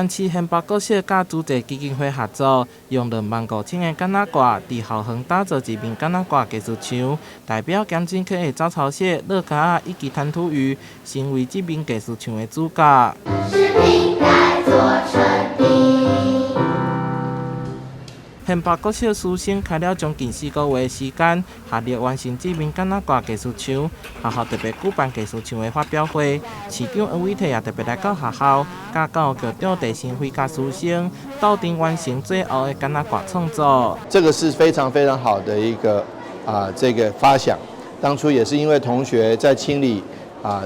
蘭市縣北國小佮慈濟基金會合作，用25,000個桿仔蓋，佇校園打造一面桿仔蓋藝術牆，代表鹹水溪的藻草蟹、躼殼仔以及彈塗魚，成為這面藝術牆的主角。是瓶蓋做成的。縣北國小師生開了將近4個月的時間，合力完成這面桿仔蓋藝術牆。學校特別舉辦藝術牆的發表會，市長黃偉哲也特別來到學校，佮教育局長鄭新輝佮師生鬥陣完成最後的桿仔蓋創作。這個是非常非常好的一個這個發想。當初也是因為同學在清理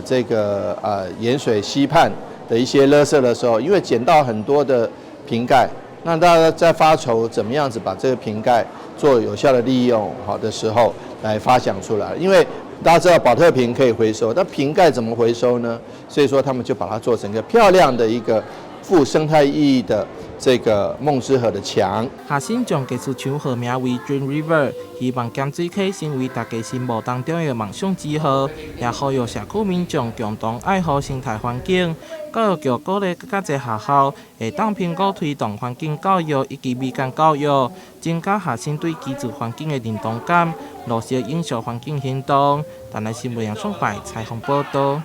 這個鹽水溪畔的一些垃圾的時候，因為撿到很多的瓶蓋。那大家在發愁怎麼樣子把這個瓶蓋做有效的利用好的時候，來發想出來。因為大家知道寶特瓶可以回收，但瓶蓋怎麼回收呢？所以說他們就把它做成一個漂亮的一個富生態意義的這個夢之河的牆。學生將藝術牆號名為 Dream River，希望鹹水溪成為大家心目當中的夢想之河，也呼籲社區民眾共同愛護生態環境。教育局鼓勵閣較濟學校會當評估推動環境教育以及美感教育，增加學生對居住環境的認同感，落實永續環境行動。台南新聞楊松懷採訪報道。